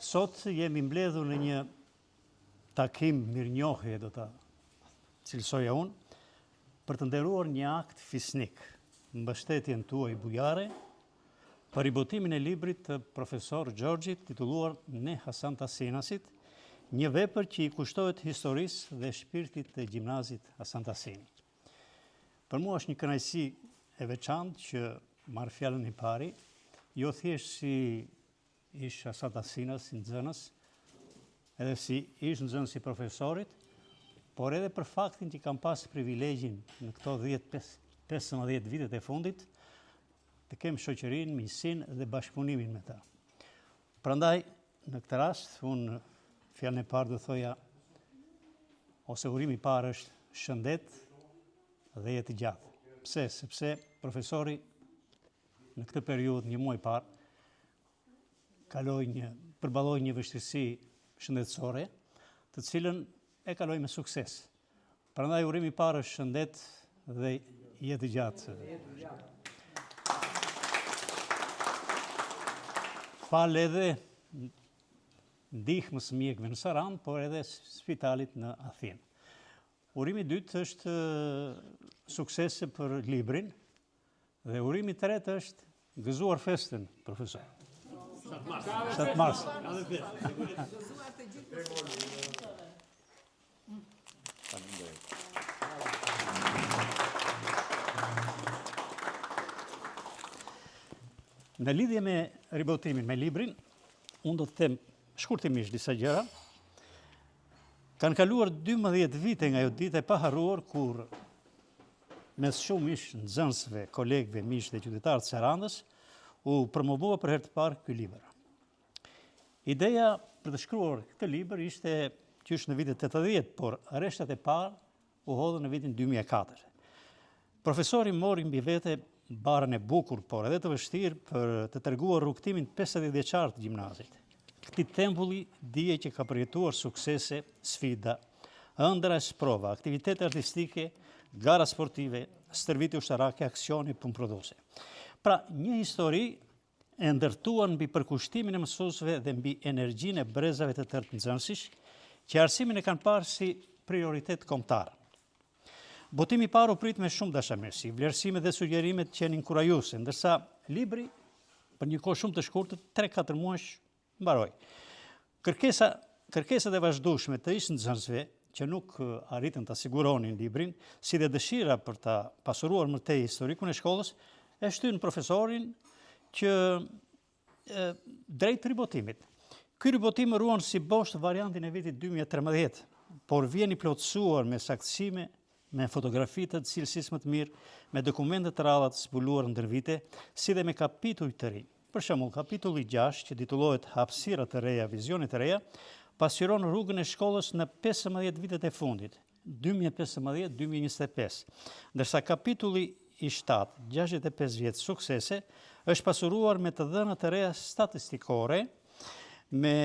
Sot jemi mbledhur në një takim mirënjohje, do ta cilësoja unë, për të nderuar një akt fisnik, mbështetjen tuaj bujare, për ribotimin e librit të profesor Xhorxhit titulluar Ne Hasan Tasinasit, një vepër që i kushtohet historisë dhe shpirtit të gjimnazit Hasan Tasini. Për mua është një kënaqësi e veçantë që marr fjalën i pari, jo thjesht si ish Hasan Tasinas, si nxënës, edhe si ish nxënës i profesorit, por edhe për faktin që kam pas privilegjin në këto 10-15 vitet e fundit, të kem shoqërinë, miqësinë dhe bashkëpunimin me ta. Prandaj, në këtë rast, unë fjalën e parë do thoja, ose urimi i parë është shëndet dhe jetë të gjatë. Pse? Sepse profesori në këtë periudhë një muaj parë kaloi një përballoi një vështirësi shëndetësore, të cilën e kaloi me sukses. Prandaj urimi i parë është shëndet dhe jetë të gjatë. Falë edhe ndihmës mjekëve në Sarandë, por edhe spitalit në Athinë. Urimi i dytë është suksese për librin, Dhe urimi i tretë është gëzuar festën, profesor. 7 mars. 7 mars. Gëzuar të gjithë. Faleminderit. Në lidhje me ribotimin, me librin, unë do të them shkurtimisht disa gjëra. Kanë kaluar 12 vite nga ajo ditë e paharruar kur mes shumë ish nxënësve, kolegëve, miq dhe qytetarë të Sarandës, u promovua për herë të parë ky libër. Ideja për të shkruar këtë libër ishte qysh në vitet 80, por rreshtat e parë u hodhën në vitin 2004. Profesori mori mbi vete barrën e bukur, por edhe të vështirë për të treguar rrugëtimin 50 vjeçar të gjimnazit. Këtij tempulli dije që ka përjetuar suksese, sfida, ëndrra e sprova, aktivitete artistike, gara sportive, stërvitje ushtarake, aksione punëprodhuese. Pra, një histori e ndërtuar mbi përkushtimin e mësuesve dhe mbi energjinë e brezave të tërë të nxënësish, që arsimin e kanë parë si prioritet kombëtar. Botimi i parë u prit me shumë dashamirësi, vlerësimet dhe sugjerimet qenë inkurajuese, ndërsa libri për një kohë shumë të shkurtër, 3-4 muajsh, mbaroi. Kërkesa, kërkesat e vazhdueshme të ish nxënësve që nuk arritën ta siguronin librin, si dhe dëshira për ta pasuruar më tej historikun e shkollës, e shtynë profesorin që drejt ribotimit. Ky ribotim ruan si bosht variantin e vitit 2013, por vjen i plotësuar me saktësime, me fotografi të cilësisë më të mirë, me dokumente të rralla të zbuluar ndër vite, si dhe me kapituj të rinj. Për shembull, kapitulli 6, që titullohet Hapësira të reja, vizione të reja, pasqyron rrugën e shkollës në 15 vitet e fundit, 2015-2025, ndërsa kapitulli i 7, 65 vjet suksese, është pasuruar me të dhëna të reja statistikore, me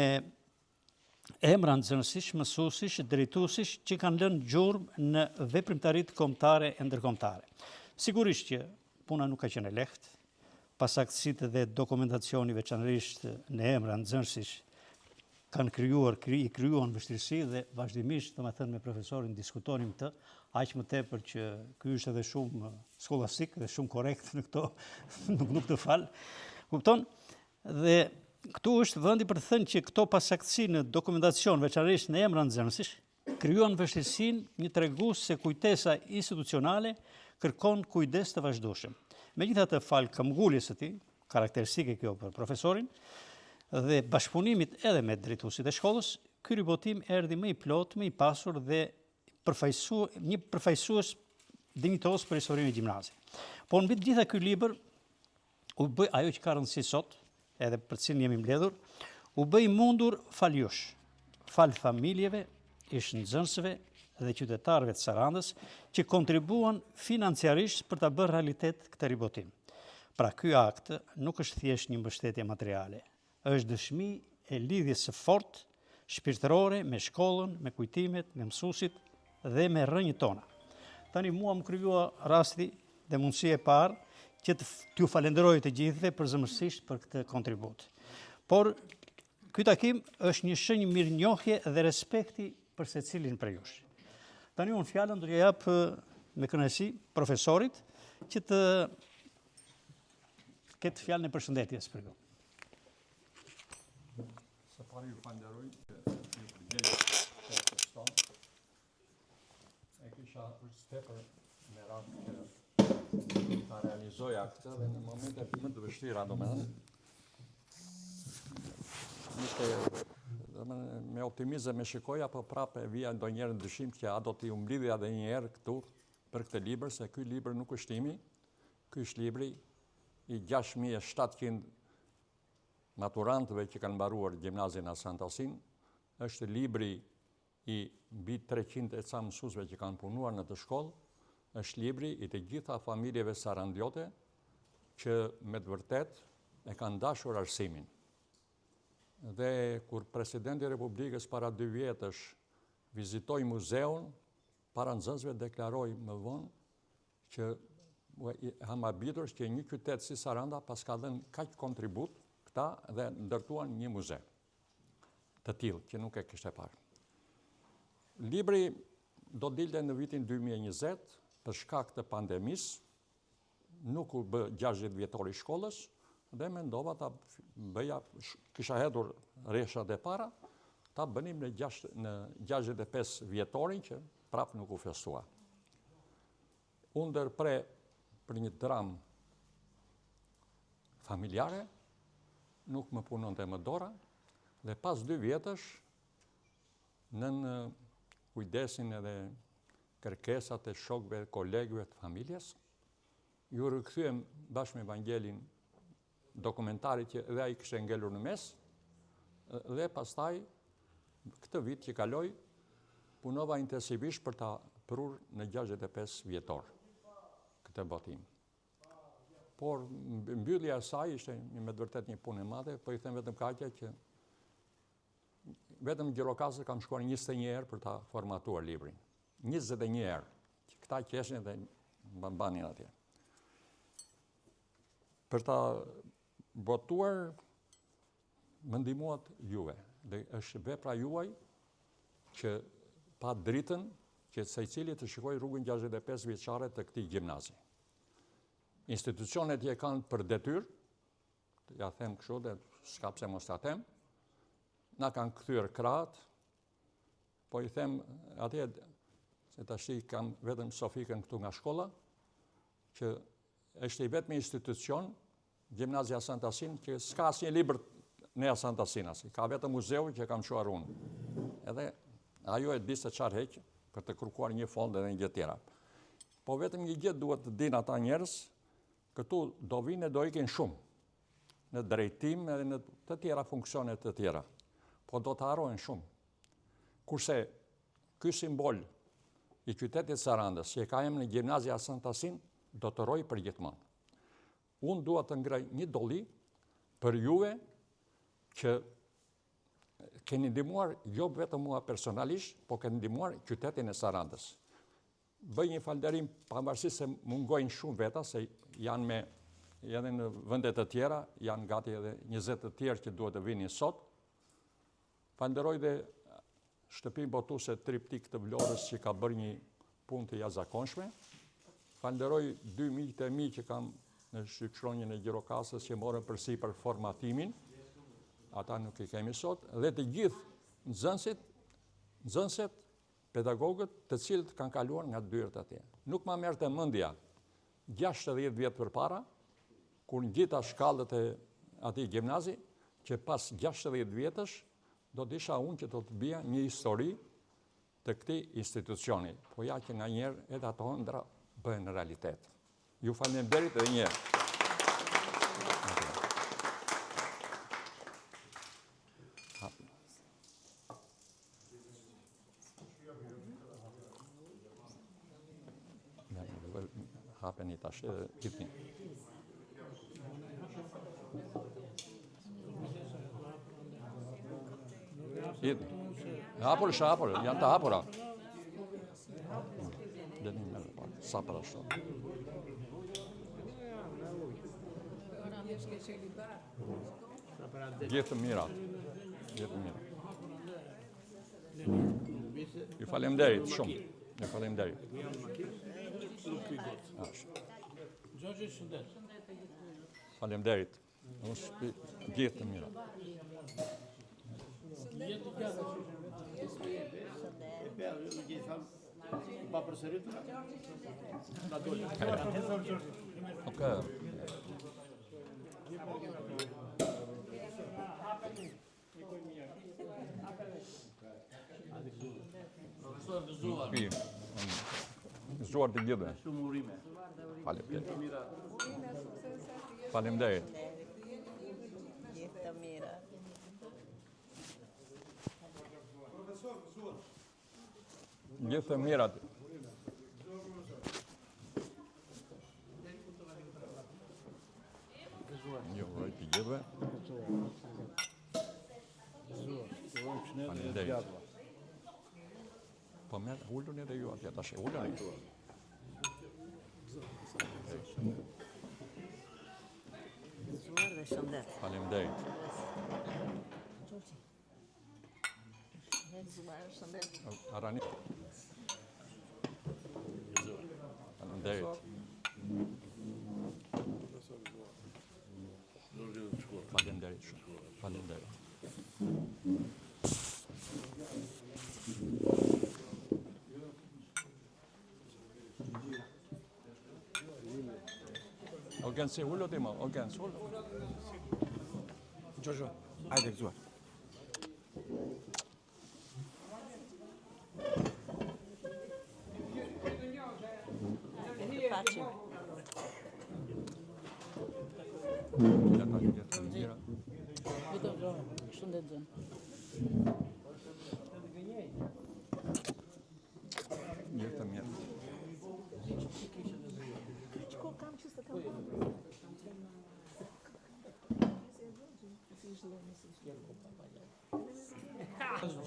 emra nxënësish, mësuesish, drejtuesish që kanë lënë gjurmë në veprimtaritë kombëtare e ndërkombëtare. Sigurisht që puna nuk ka qenë e lehtë, pasaktësitë dhe dokumentacioni veçanërisht në emra nxënësish kanë krijuar, kri, i krijuan vështirësi dhe vazhdimisht, domethënë me profesorin diskutonim këtë, aq më tepër që ky është edhe shumë skollastik dhe shumë korrekt në këto, nuk nuk të fal. Kupton? Dhe këtu është vendi për të thënë që këto pasaktësi në dokumentacion, veçanërisht në emra nxënësish, krijuan vështirësinë një tregues se kujtesa institucionale kërkon kujdes të vazhdueshëm. Megjithatë, falë këmbënguljes së tij, karakteristike kjo për profesorin, dhe bashkëpunimit edhe me drejtuesit e shkollës, ky ribotim erdhi më i plotë, më i pasur dhe përfaqësu, një përfaqësues dinjitoz për historinë e gjimnazit. Por mbi të gjitha ky libër u bë ajo që ka rëndësi sot, edhe për të cilën jemi mbledhur, u bë i mundur falë jush, falë familjeve, ish nxënësve dhe qytetarëve të Sarandës që kontribuan financiarisht për ta bërë realitet këtë ribotim. Pra ky akt nuk është thjesht një mbështetje materiale, është dëshmi e lidhjes së fortë shpirtërore me shkollën, me kujtimet, me mësuesit dhe me rrënjët tona. Tani mua m'u krijua rasti dhe mundësia e parë që të t'ju falenderoj të gjithëve përzemërsisht për këtë kontribut. Por ky. Ky takim është një shenjë mirënjohje dhe respekti për secilin prej jush. Tani unë fjalën do t'ia jap me kënaqësi profesorit që të ketë fjalën e përshëndetjes për ju. Së pari ju falenderoj që iu përgjigjët ftesës tonë. E kisha për tepër merak që ta realizoja këtë dhe në momentet më të vështira, domethënë, ishte domethënë, me optimizëm e shikoja, po prapë e vija ndonjëherë në dyshim që a do t'ju mblidhja edhe një herë këtu për këtë libër, se ky libër nuk është imi, ky është libri i 6700 maturantëve që kanë mbaruar gjimnazin Hasan Tahsin, është libri i mbi 300 e ca mësuesve që kanë punuar në atë shkollë, është libri i të gjitha familjeve sarandiote që me të vërtetë e kanë dashur arsimin. Dhe kur presidenti i Republikës para dy vjetësh vizitoi muzeun, para nxënësve deklaroi më vonë që jam habitur që një qytet si Saranda paska dhënë kaq kontribut këta dhe ndërtuan një muze të tillë që nuk e kishte parë. Libri do dilte në vitin 2020 për shkak të pandemisë, nuk u bë 60 vjetori i shkollës dhe mendova ta bëja, kisha hedhur rreshtat e para, ta bënim në, 6, në 65 vjetorin që prapë nuk u festua. U ndërpre për një dramë familjare, nuk më punonte më dora, dhe pas dy vjetësh, nën kujdesin edhe kërkesat e shokëve, kolegëve të familjes, iu rikthyem bashkë me Vangjelin dokumentarit që edhe ai kishte ngelur në mes, dhe pastaj këtë vit që kaloi, punova intensivisht për ta prurë në 65 vjetor këtë botim. Por mbyllja e saj ishte një me të vërtetë një punë e madhe, po i them vetëm kaq që vetëm në Gjirokastër kam shkuar 21 herë për ta formatuar librin. 21 herë. Që këta qeshin dhe më mbanin atje. Për ta botuar më ndihmuat juve. Dhe është vepra juaj që pa dritën që secili të shikojë rrugën 65 vjeçare të këtij gjimnazi. Institucionet që e kanë për detyrë, ja them kështu dhe s'ka pse mos ta them, na kanë kthyer krahët, po i them atje se tashi kam vetëm Sofikën këtu nga shkolla, që është i vetmi institucion, Gjimnazi Hasan Tahsin, që s'ka asnjë libër në Hasan Tahsin, ka vetëm muzeu që e kam çuar unë. Edhe ajo e di se çfarë heq për të kërkuar një fond edhe një gjë tjera. Po vetëm një gjë duhet të dinë ata njerëz, këtu do vinë e do ikin shumë në drejtim edhe në të tjera funksione të tjera. Po do të harrohen shumë. Kurse ky simbol i qytetit Sarandës, që e ka emrin Gjimnazi Hasan Tahsin, do të rrojë përgjithmonë. Unë dua të ngrej një dolli për juve që keni ndihmuar jo vetëm mua personalisht, po keni ndihmuar qytetin e Sarandës. Bëj një falënderim pavarësisht se mungojnë shumë veta se janë me edhe në vende të tjera, janë gati edhe 20 të tjerë që duhet të vinin sot. Falënderoj dhe shtëpinë botuese Triptik të Vlorës që ka bërë një punë të jashtëzakonshme. Falënderoj dy miqtë e mi që kam në Shtypshkronjën e Gjirokastrës që morën përsipër formatimin. Ata nuk i kemi sot dhe të gjithë nxënësit, nxënëset, pedagogët, të cilët kanë kaluar nga dyert atje. Nuk ma merrte mendja 60 vjet përpara, kur ngjita shkallët e atij gjimnazi, që pas 60 vjetësh do të isha unë që do të bija një histori të këtij institucioni. Po ja që nganjëherë edhe ato ëndrra bëhen realitet. Ju faleminderit edhe një herë. Hapeni tash edhe hidhni. Hidhni. Hapur është hapur, janë të hapura. Dhe një merë pak, sa për ashtu. Gjithë të mirat. Gjithë të mira. Ju faleminderit shumë. Ju faleminderit. Gjorgji, shëndet. Faleminderit. Në shtëpi, gjithë të mira. Pa përsëritur? Na doli. Okej. Profesor gëzuar. Pi. Gëzuar të gjithëve. Shumë urime. Faleminderit. Faleminderit. Gjithë të mira. Gjithë të mirat. Ju uroj të gjithëve. Faleminderit. Po merr uluni edhe ju atje tash, uluni. Gëzuar dhe shëndet. Faleminderit. Gëzuar, shëndet. Arani. Faleminderit. Faleminderit shumë. Faleminderit. O Genci, ulu ti më, o Genci, ulu. Gjorgjo, hajde gëzuar. Të paçim. Ja ka gjithë të mira. Shëndet zënë. Gjithë të mira. Çko kam që s'të kam parë?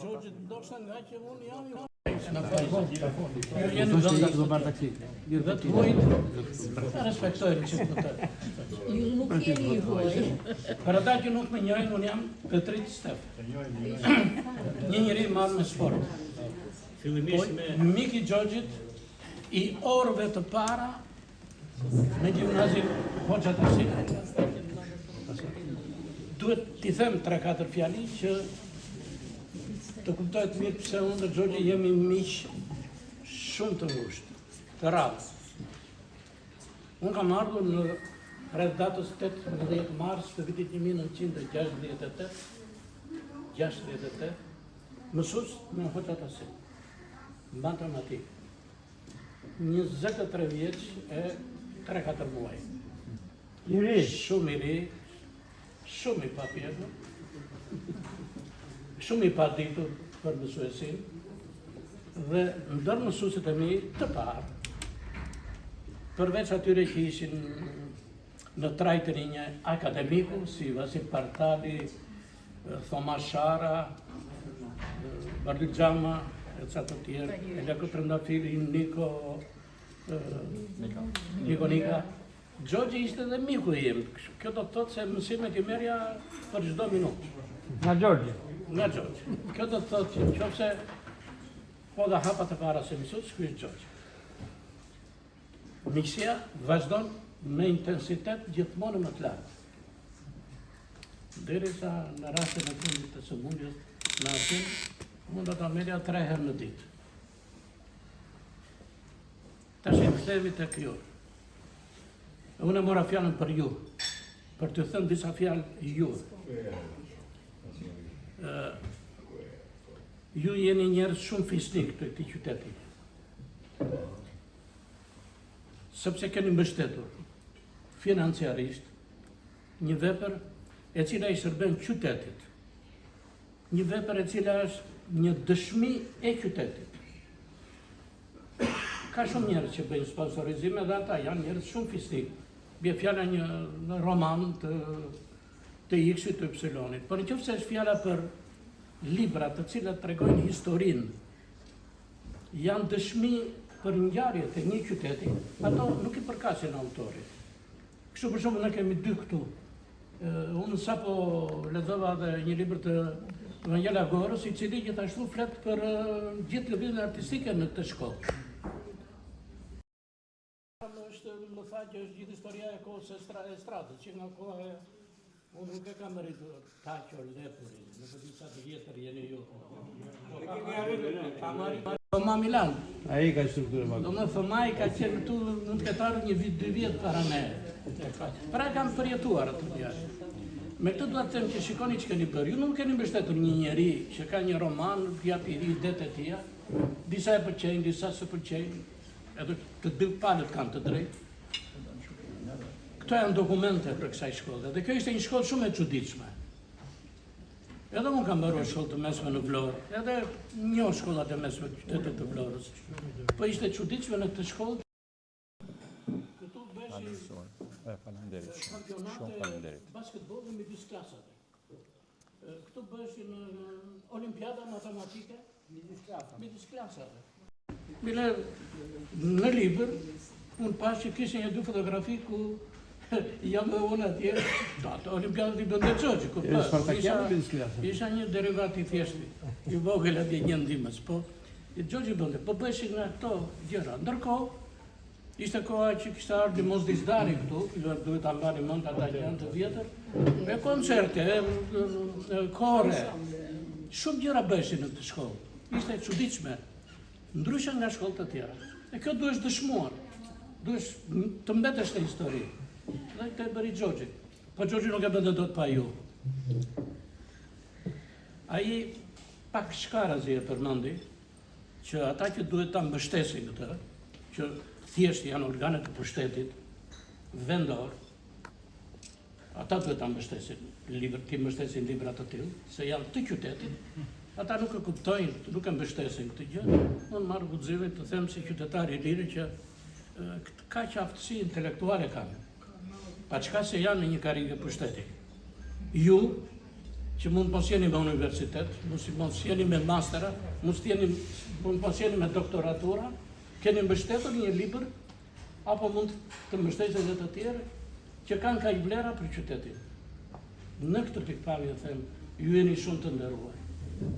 Gjorgjit ndoshta nga që unë jam i Ju jeni vendas Do marr taksi. dhe të huajt respektojnë që këtë. Ju nuk jeni i huaj. Për ata që nuk më njohin, unë jam Petrit Stef. Një njeri i marrë me sport. Fillimisht me Mik i Gjorgjit i orëve të para në gjimnazin Hoxha Tahsin. Duhet t'i them 3-4 fjali që të kuptohet mirë pse unë dhe Gjorgji jemi miq shumë të ngushtë, të rrallë. Unë kam ardhur në rreth datës 18 mars të vitit 1968, 68, mësues në Hoxha Tahsin, matematikë. 23 vjeç e 3-4 muaj. I ri. Shumë i ri, shumë i papjekur, shumë i paditur për mësuesin dhe ndër mësuesit e mi të parë, përveç atyre që ishin në trajtën e një akademiku, si Vasil Partali, Thoma Shara, Bardhyl Xhama, e ca të tjerë, Elako Trëndafili, Niko, Niko Nika. Gjorgji ishte dhe miku im. Kjo do të thotë se mësimet i merrja për çdo minutë. Nga Gjorgji. Nga Gjorgji. Kjo do të thotë që nëse hodha hapat e para si mësues, ky është Gjorgji. Miqësia vazhdon me intensitet gjithmonë më të lartë. Derisa në rastin e fundit të sëmundjes në Athinë, mund ta merrja 3 herë në ditë. Tash i kthehemi tek ju. Unë e mora fjalën për ju, për t'ju thënë disa fjalë ju. Ë, ju jeni njerëz shumë fisnik të këtij qyteti. Sepse keni mbështetur financiarisht një vepër e cila i shërben qytetit. Një vepër e cila është një dëshmi e qytetit. Ka shumë njerëz që bëjnë sponsorizime dhe ata janë njerëz shumë fisnik. Bie fjala një në roman të, të X-it të Y-it. Por në qoftë se është fjala për libra të cilat tregojnë historinë, janë dëshmi për ngjarjet e një qyteti, ato nuk i përkasin autorit. Kështu për shembull ne kemi dy këtu. Unë sapo lexova edhe një libër të. Vangjel Agorës, i cili gjithashtu flet për gjithë lëvizjen artistike në këtë shkollë. Është, më tha që është gjithë historia e kohës së estradës, që nga koha e unë nuk e kam rritur Taqo Lepuri, nuk e di sa të vjetër jeni ju. Po, kam arritur Thoma Milan. Ai ka strukturë më. Domethënë Thomai ka qenë këtu, mund të ketë ardhur një vit, dy vjet para ne. Pra kam përjetuar atë fjalë. Me këtë dua të them që shikoni ç'keni bërë. Ju nuk keni mbështetur një njeri që ka një roman, jap idetë e tija. Disa e pëlqejnë, disa s'e pëlqejnë. Edhe të dy palët kanë të drejtë. Këto janë dokumente për kësaj shkolle dhe kjo ishte një shkollë shumë e çuditshme. Edhe unë kam mbaruar shkollë të mesme në Vlorë, edhe njoh shkollat e mesme të qytetit të Vlorës. Po ishte e çuditshme në këtë shkollë. Këtu bëheshin Faleminderit shumë. Shumë faleminderit. Basketbolli midis klasave. Këtu bëheshin olimpiada matematike midis klasave. Midis klasave. Bile në libër unë pashë që kishin një dy fotografi ku jam dhe unë atje, do ato olimpiadat i bënte Xhoxhi, ku pa, isha, isha një derivat i thjeshtë, i vogël atje një ndihmës, po Xhoxhi bënte, po bëheshin nga këto gjëra. Ndërkohë, Ishte koha që kishte ardhur Limos Dizdari këtu, ju duhet ta mbani mend ata që janë të vjetër, me koncerte, kore. Shumë gjëra bëheshin në këtë shkollë. Ishte e çuditshme, ndryshe nga shkollat e tjera. E kjo duhesh dëshmuar. Duhesh të mbetesh në histori. Dhe këtë e bëri Xhoxhi. Po Xhoxhi nuk e bënte dot pa ju. Ai pak shkarazi e përmendi, që ata që duhet ta mbështesin këtë, që thjesht janë organet e pushtetit vendor, ata duhet ta mbështesin libër, t'i mbështesin libra të tillë, se janë të qytetit, ata nuk e kuptojnë, nuk e mbështesin këtë gjë. Unë marr guximin të them si qytetar i lirë që kaq aftësi intelektuale kanë. Paçka se janë në një karrige pushteti. Ju, që mund të mos jeni me universitet, mund të mos jeni me mastera, mund të jeni mund të mos jeni me doktoratura, keni mbështetur një libër apo mund të mbështesin edhe të tjerë që kanë kaq vlera për qytetin. Në këtë pikëpamje them, ju jeni shumë të nderuar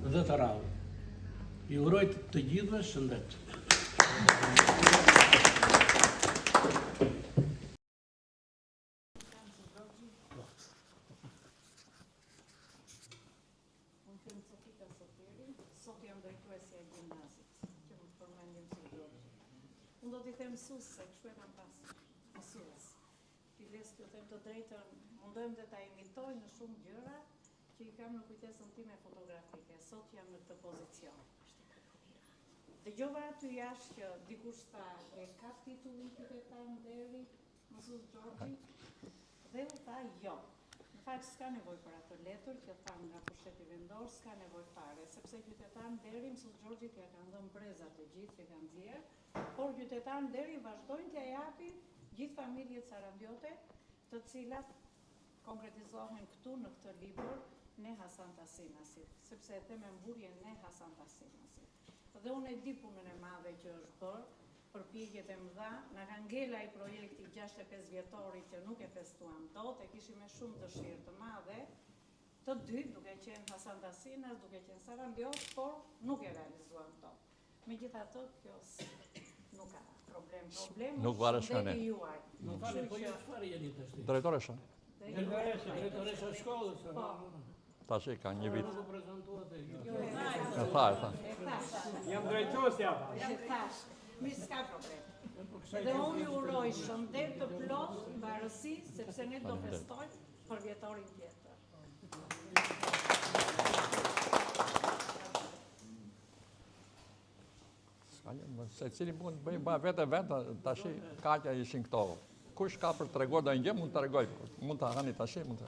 dhe të rrallë. Ju uroj të gjithëve shëndet. Unë jam Sofika Sotiri, sot jam drejtuesja e gjimnazit, që më përmendi mësues Xhoxhi. Unë do t'i them mësues, se kështu e kam pas mësues. Biles t'ju them të drejtën, mundohem dhe ta imitoj në shumë gjëra që i kam në kujtesën time fotografike. Sot jam në këtë pozicion. Dëgjova aty jashtë që dikush tha e ka titullin qytetar nderi, Mësues Xhoxhi dhe u tha jo. Në fakt s'ka nevojë për atë letër që thanë nga pushteti vendor, s'ka nevojë fare, sepse qytetar nderi mësues Xhoxhit ia kanë dhënë brezat të gjithë që kanë nxjerrë, por qytetar nderi vazhdojnë t'ia japin gjithë familjet sarandiote, të cilat konkretizohen këtu në këtë libër ne Hasantasinasit, sepse e them me mburrje ne Hasantasinasit. Dhe unë e di punën e madhe që është bërë, përpjekjet e mëdha, na ka ngel ai projekti i 65 vjetorit që nuk e festuam dot, e kishim me shumë dëshirë të madhe, të dy, duke qenë Hasantasinas, duke qenë Sarandiot, por nuk e realizuam dot. Megjithatë, kjo nuk ka problem. Problem nuk varet nga ne. Juaj. Nuk varet, po ju çfarë jeni tash? Drejtoresha. Drejtoresha, drejtoresha e shkollës. Po. Tash e ka një vit. E tha, e tha. Jam drejtuesja. E thash. Mi s'ka problem. Dhe unë ju uroj shëndet të plot, mbarësi, sepse ne do festojmë përvjetorin tjetër. Secili mund të bëjë ba vetë vetë, tashi kaq ishin këto. Kush ka për të treguar ndonjë gjë mund të tregojë. Mund ta hani tashi, mund të.